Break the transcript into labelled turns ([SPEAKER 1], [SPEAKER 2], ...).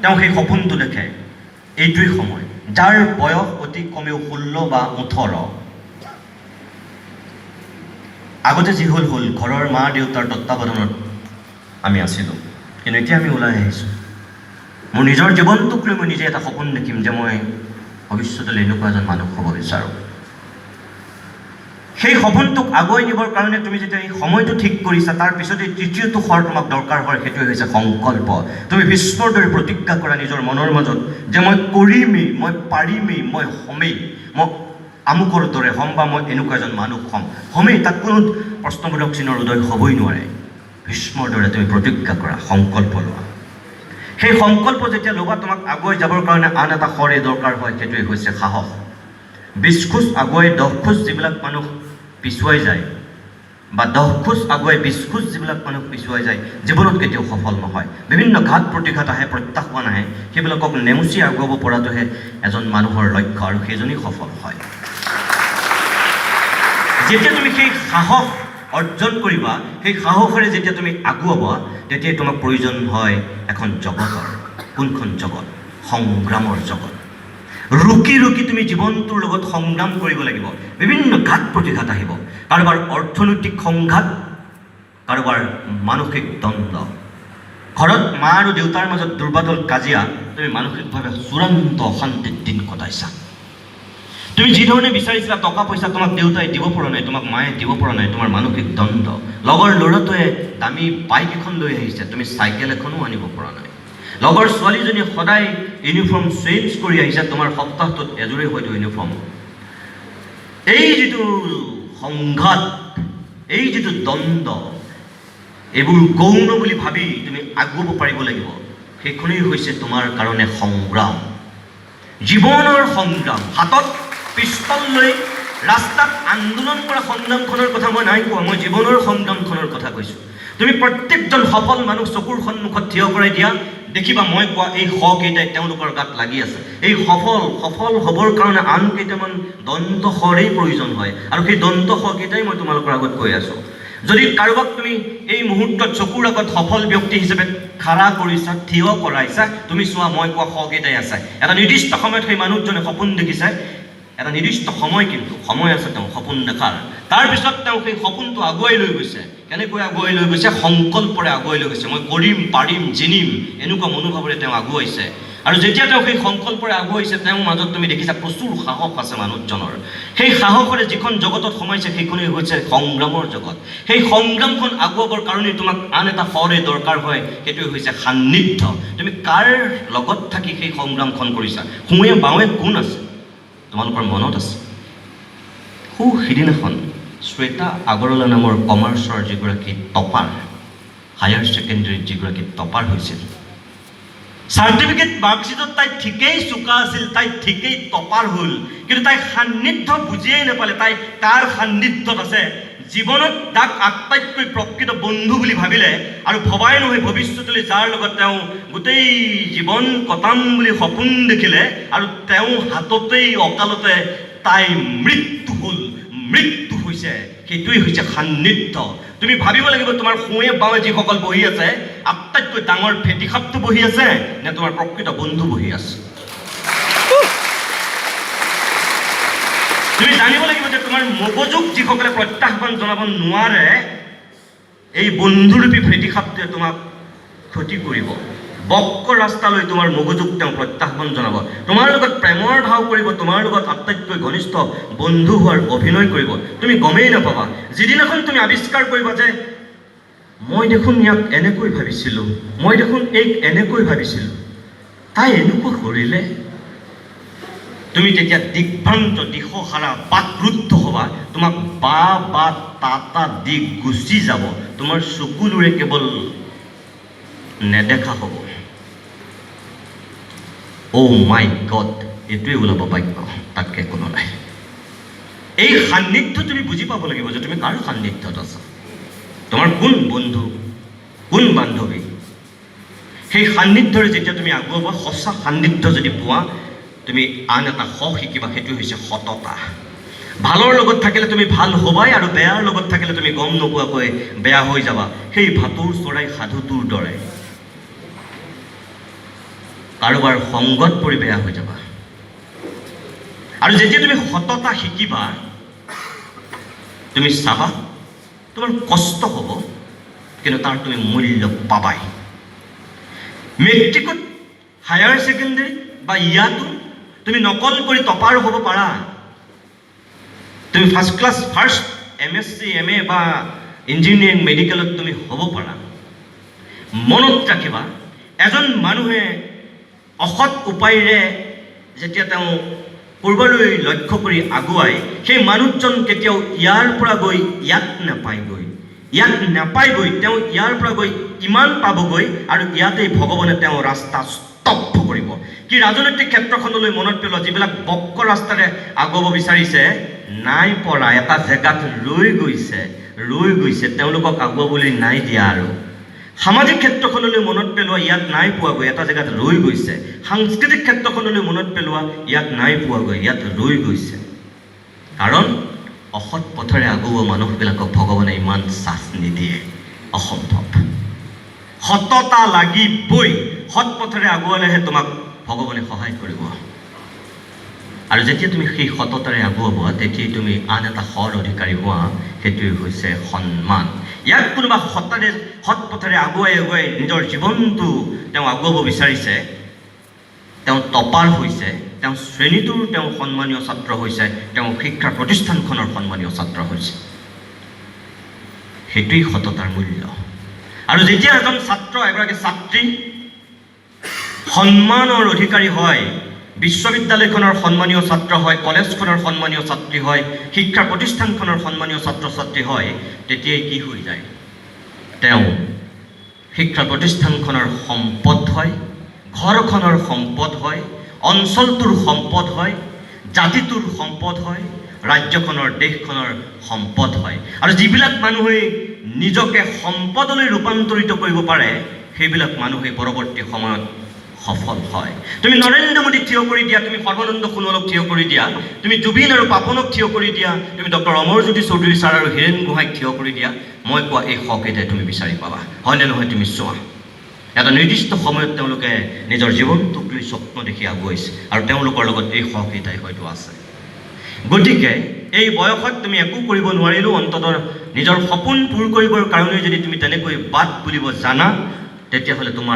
[SPEAKER 1] তেওঁ সেই সপোনটো দেখে। এইটোৱেই সময়, যাৰ বয়স অতি কমেও 16 বা 18। আগতে যি হ'ল হ'ল, ঘৰৰ মা দেউতাৰ তত্বাৱধানত আমি আছিলোঁ। কিন্তু এতিয়া আমি ওলাই আহিছোঁ। মোৰ নিজৰ জীৱনটোক লৈ মই নিজে এটা সপোন দেখিম যে মই ভৱিষ্যতলৈ এনেকুৱা এজন মানুহ হ'ব বিচাৰোঁ। সেই সপোনটোক আগুৱাই নিবৰ কাৰণে তুমি যেতিয়া এই সময়টো ঠিক কৰিছা, তাৰপিছতে তৃতীয়টো শৰ তোমাক দৰকাৰ হয়, সেইটোৱে হৈছে সংকল্প। তুমি ভীষ্মৰ দৰে প্ৰতিজ্ঞা কৰা নিজৰ মনৰ মাজত যে মই কৰিমেই, মই পাৰিমেই, মই হ'মেই, মই আমুকৰ দৰে হ'ম বা মই এনেকুৱা এজন মানুহ হ'ম, হ'মেই। তাত কোনো প্ৰশ্নবোধক চিহ্নৰ উদয় হ'বই নোৱাৰে। ভীষ্মৰ দৰে তুমি প্ৰতিজ্ঞা কৰা, সংকল্প লোৱা। সেই সংকল্প যেতিয়া ল'বা, তোমাক আগুৱাই যাবৰ কাৰণে আন এটা শৰে দৰকাৰ হয়, সেইটোৱে হৈছে সাহস। 20 খোজ আগুৱাই 10 খোজ যিবিলাক মানুহ পিছুৱাই যায় বা 10 খোজ আগুৱাই 20 খোজ যিবিলাক মানুহ পিছুৱাই যায়, জীৱনত কেতিয়াও সফল নহয়। বিভিন্ন ঘাত প্ৰতিঘাত আহে, প্ৰত্যাহ্বান আহে, সেইবিলাকক নেওচি আগুৱাব পৰাটোহে এজন মানুহৰ লক্ষ্য আৰু সেইজনেই সফল হয়। যেতিয়া তুমি সেই সাহস অৰ্জন কৰিবা, সেই সাহসেৰে যেতিয়া তুমি আগুৱাবা, তেতিয়াই তোমাক প্ৰয়োজন হয় এখন জগতৰ। কোনখন জগত? সংগ্ৰামৰ জগত। ৰুকি ৰুকি তুমি জীৱনটোৰ লগত সংগ্ৰাম কৰিব লাগিব। বিভিন্ন ঘাত প্ৰতিঘাত আহিব, কাৰোবাৰ অৰ্থনৈতিক সংঘাত, কাৰোবাৰ মানসিক দ্বন্দ্ব, ঘৰত মা আৰু দেউতাৰ মাজত দুৰ্বাদল কাজিয়া, তুমি মানসিকভাৱে চূড়ান্ত অশান্তিত দিন কটাইছা। তুমি যিধৰণে বিচাৰিছিলা টকা পইচা, তোমাক দেউতাই দিব পৰা নাই, তোমাক মায়ে দিব পৰা নাই, তোমাৰ মানসিক দ্বন্দ্ব। লগৰ ল'ৰাটোৱে দামী বাইক এখন লৈ আহিছে, তুমি চাইকেল এখনো আনিব পৰা নাই। লগৰ ছোৱালীজনীয়ে সদায় ইউনিফৰ্ম চেঞ্জ কৰি আহিছে, তোমাৰ সপ্তাহটোত এযোৰেই হয়তো ইউনিফৰ্ম। এই যিটো সংঘাত, এই যিটো দ্বন্দ্ব, এইবোৰ গৌণ বুলি ভাবি তুমি আগুৱাব পাৰিব লাগিব। সেইখনেই হৈছে তোমাৰ কাৰণে সংগ্ৰাম, জীৱনৰ সংগ্ৰাম। হাতত পিষ্টল লৈ ৰাস্তাত আন্দোলন কৰা সংগ্ৰামখনৰ কথা মই নাই কোৱা, মই জীৱনৰ সংগ্ৰামখনৰ কথা কৈছোঁ। তুমি প্ৰত্যেকজন সফল মানুহ চকুৰ সন্মুখত থিয় কৰাই দিয়া, দেখিবা মই কোৱা এই শ কেইটাই তেওঁলোকৰ গাত লাগি আছে। এই সফল সফল হ'বৰ কাৰণে আন কেইটামান দন্ত শৰেই প্ৰয়োজন হয় আৰু সেই দন্ত শ কেইটাই মই তোমালোকৰ আগত কৈ আছোঁ। যদি কাৰোবাক তুমি এই মুহূৰ্তত চকুৰ আগত সফল ব্যক্তি হিচাপে খাৰা কৰিছা, থিয় কৰাইছা, তুমি চোৱা, মই কোৱা শ কেইটাই আছে। এটা নিৰ্দিষ্ট সময়ত সেই মানুহজনে সপোন দেখিছে। এটা নিৰ্দিষ্ট সময়, কিন্তু সময় আছে তেওঁ সপোন দেখাৰ। তাৰপিছত তেওঁ সেই সপোনটো আগুৱাই লৈ গৈছে। কেনেকৈ আগুৱাই লৈ গৈছে? সংকল্পৰে আগুৱাই লৈ গৈছে। মই কৰিম, পাৰিম, জিনিম, এনেকুৱা মনোভাৱেৰে তেওঁ আগুৱাইছে। আৰু যেতিয়া তেওঁ সেই সংকল্পৰে আগুৱাইছে, তেওঁৰ মাজত তুমি দেখিছা প্ৰচুৰ সাহস আছে মানুহজনৰ। সেই সাহসেৰে যিখন জগতত সোমাইছে, সেইখনেই হৈছে সংগ্ৰামৰ জগত। সেই সংগ্ৰামখন আগুৱাবৰ কাৰণে তোমাক আন এটা শৰে দৰকাৰ হয়, সেইটোৱে হৈছে সান্নিধ্য। তুমি কাৰ লগত থাকি সেই সংগ্ৰামখন কৰিছা? সোঁৱে বাওঁৱে কোন আছে? তোমালোকৰ মনত আছে, সৌ সিদিনাখন শ্বেতা আগৰৱালা নামৰ কমাৰ্চৰ যিগৰাকী টপাৰ, হায়াৰ ছেকেণ্ডেৰীত যিগৰাকী টপাৰ হৈছিল, চাৰ্টিফিকেট, মাৰ্কশ্বিটত তাই ঠিকেই চোকা আছিল, তাই ঠিকেই টপাৰ হ'ল, কিন্তু তাই সান্নিধ্য বুজিয়েই নাপালে, তাই কাৰ সান্নিধ্যত আছে। জীৱনত তাক আটাইতকৈ প্ৰকৃত বন্ধু বুলি ভাবিলে আৰু ভবাই নহয় ভৱিষ্যতলৈ যাৰ লগত তেওঁ গোটেই জীৱন কটাম বুলি সপোন দেখিলে আৰু তেওঁ হাততেই অকালতে তাই মৃত্যু হ'ল, মৃত্যু হৈছে। সেইটোৱেই হৈছে সান্নিধ্য। তুমি ভাবিব লাগিব, তোমাৰ সোঁৱে বাওঁৱে যিসকল বহি আছে, আটাইতকৈ ডাঙৰ ফেটি সাপটো বহি আছে নে তোমাৰ প্ৰকৃত বন্ধু বহি আছে? তুমি জানিব লাগিব যে তোমাৰ মগজুক যিসকলে প্ৰত্যাহ্বান জনাব নোৱাৰে, এই বন্ধুৰূপী ফেটি সাপটোৱে তোমাক ক্ষতি কৰিব। বক্ৰ ৰাস্তালৈ তোমাৰ মগজুক তেওঁ প্ৰত্যাহ্বান জনাব, তোমাৰ লগত প্ৰেমৰ ভাও কৰিব, তোমাৰ লগত আটাইতকৈ ঘনিষ্ঠ বন্ধু হোৱাৰ অভিনয় কৰিব। তুমি গমেই নাপাবা। যিদিনাখন তুমি আৱিষ্কাৰ কৰিবা যে মই দেখোন ইয়াক এনেকৈ ভাবিছিলোঁ, মই দেখোন এইক এনেকৈ ভাবিছিলোঁ, তাই এনেকুৱা কৰিলে, তুমি তেতিয়া দিগ্ভ্ৰান্ত, দিশহাৰা, বাকৰুদ্ধ হ'বা। তোমাক বা বা তা তা দি গুচি যাব। তোমাৰ চকুলোৰে কেৱল নেদেখা হ'ব। অ' মাই গড, এইটোৱে ওলাব বাক্য, তাতকৈ কোনো নাই। এই সান্নিধ্য তুমি বুজি পাব লাগিব যে তুমি কাৰ সান্নিধ্যত আছা, তোমাৰ কোন বন্ধু, কোন বান্ধৱী। সেই সান্নিধ্যৰে যেতিয়া তুমি আগুৱাবা, সঁচা সান্নিধ্য যদি পোৱা, তুমি আন এটা স শিকিবা, সেইটো হৈছে সততা। ভালৰ লগত থাকিলে তুমি ভাল হ'বাই আৰু বেয়াৰ লগত থাকিলে তুমি গম নোপোৱাকৈ বেয়া হৈ যাবা, সেই ভাটৌ চৰাই সাধুটোৰ দৰে। কাৰোবাৰ সংগত পৰি বেয়া হৈ যাবা। আৰু যেতিয়া তুমি সততা শিকিবা, তুমি চাবা তোমাৰ কষ্ট হ'ব, কিন্তু তাৰ তুমি মূল্য পাবাই। মেট্ৰিকত, হায়াৰ ছেকেণ্ডেৰী বা ইয়াতো তুমি নকল কৰি টপাৰ হ'ব পাৰা। তুমি first class, first MSc, MA বা ইঞ্জিনিয়াৰিং, মেডিকেলত তুমি হ'ব পাৰা। মনত ৰাখিবা, এজন মানুহে অসৎ উপায়েৰে যেতিয়া তেওঁ ক'ৰবালৈ লক্ষ্য কৰি আগুৱাই, সেই মানুহজন কেতিয়াও ইয়াৰ পৰা গৈ ইয়াত নাপায়গৈ। ইয়াত নাপায়গৈ, তেওঁ ইয়াৰ পৰা গৈ ইমান পাবগৈ আৰু ইয়াতেই ভগৱানে তেওঁ ৰাস্তা স্তব্ধ কৰিব। কি ৰাজনৈতিক ক্ষেত্ৰখনলৈ মনত পেলোৱা, যিবিলাক বক্ৰ ৰাস্তাৰে আগুৱাব বিচাৰিছে, নাই পৰা, এটা জেগাত ৰৈ গৈছে, ৰৈ গৈছে। তেওঁলোকক আগুৱাবলৈ নাই দিয়া। আৰু সামাজিক ক্ষেত্ৰখনলৈ মনত পেলোৱা, ইয়াত নাই পোৱাগৈ, এটা জেগাত ৰৈ গৈছে। সাংস্কৃতিক ক্ষেত্ৰখনলৈ মনত পেলোৱা, ইয়াত নাই পোৱাগৈ, ইয়াত ৰৈ গৈছে। কাৰণ অসৎ পথেৰে আগুওৱা মানুহবিলাকক ভগৱানে ইমান চান্স নিদিয়ে, অসম্ভৱ। সততা লাগিবই। সৎ পথেৰে আগুৱালেহে তোমাক ভগৱানে সহায় কৰিব। আৰু যেতিয়া তুমি সেই সততাৰে আগুৱাবা, তেতিয়াই তুমি আন এটা সৎ অধিকাৰী হোৱা, সেইটোৱেই হৈছে সন্মান। ইয়াত কোনোবা সৎ পথেৰে আগুৱাই আগুৱাই নিজৰ জীৱনটো তেওঁ আগুৱাব বিচাৰিছে, তেওঁ টপাৰ হৈছে, তেওঁ শ্ৰেণীটোৰ তেওঁ সন্মানীয় ছাত্ৰ হৈছে, তেওঁ শিক্ষা প্ৰতিষ্ঠানখনৰ সন্মানীয় ছাত্ৰ হৈছে, সেইটোৱেই সততাৰ মূল্য। আৰু যেতিয়া এজন ছাত্ৰ, এগৰাকী ছাত্ৰী সন্মানৰ অধিকাৰী হয়, বিশ্ববিদ্যালয়খনৰ সন্মানীয় ছাত্ৰ হয়, কলেজখনৰ সন্মানীয় ছাত্ৰী হয়, শিক্ষা প্ৰতিষ্ঠানখনৰ সন্মানীয় ছাত্ৰ ছাত্ৰী হয়, তেতিয়াই কি হৈ যায়? তেওঁ শিক্ষা প্ৰতিষ্ঠানখনৰ সম্পদ হয়, ঘৰখনৰ সম্পদ হয়, অঞ্চলটোৰ সম্পদ হয়, জাতিটোৰ সম্পদ হয়, ৰাজ্যখনৰ, দেশখনৰ সম্পদ হয়। আৰু যিবিলাক মানুহে নিজকে সম্পদলৈ ৰূপান্তৰিত কৰিব পাৰে, সেইবিলাক মানুহে পৰৱৰ্তী সময়ত সফল হয়। তুমি নৰেন্দ্ৰ মোদীক থিয় কৰি দিয়া, তুমি সৰ্বানন্দ সোণোৱালক থিয় কৰি দিয়া, তুমি জুবিন আৰু পাপনক থিয় কৰি দিয়া, তুমি ডক্টৰ অমৰজ্যোতি চৌধুৰী ছাৰ আৰু হীৰেণ গোহাঁইক থিয় কৰি দিয়া, মই কোৱা এই শকেইটাই তুমি বিচাৰি পাবা। হয়নে নহয় তুমি চোৱা। এটা নিৰ্দিষ্ট সময়ত তেওঁলোকে নিজৰ জীৱনটোক লৈ স্বপ্ন দেখি আগুৱাইছে আৰু তেওঁলোকৰ লগত এই শকেইটাই হয়তো আছে। গতিকে এই বয়সত তুমি একো কৰিব নোৱাৰিলেও অন্ততঃ নিজৰ সপোন পূৰ কৰিবৰ কাৰণে যদি তুমি তেনেকৈ বাট বুলিব জানা, তেতিয়াহ'লে তোমাৰ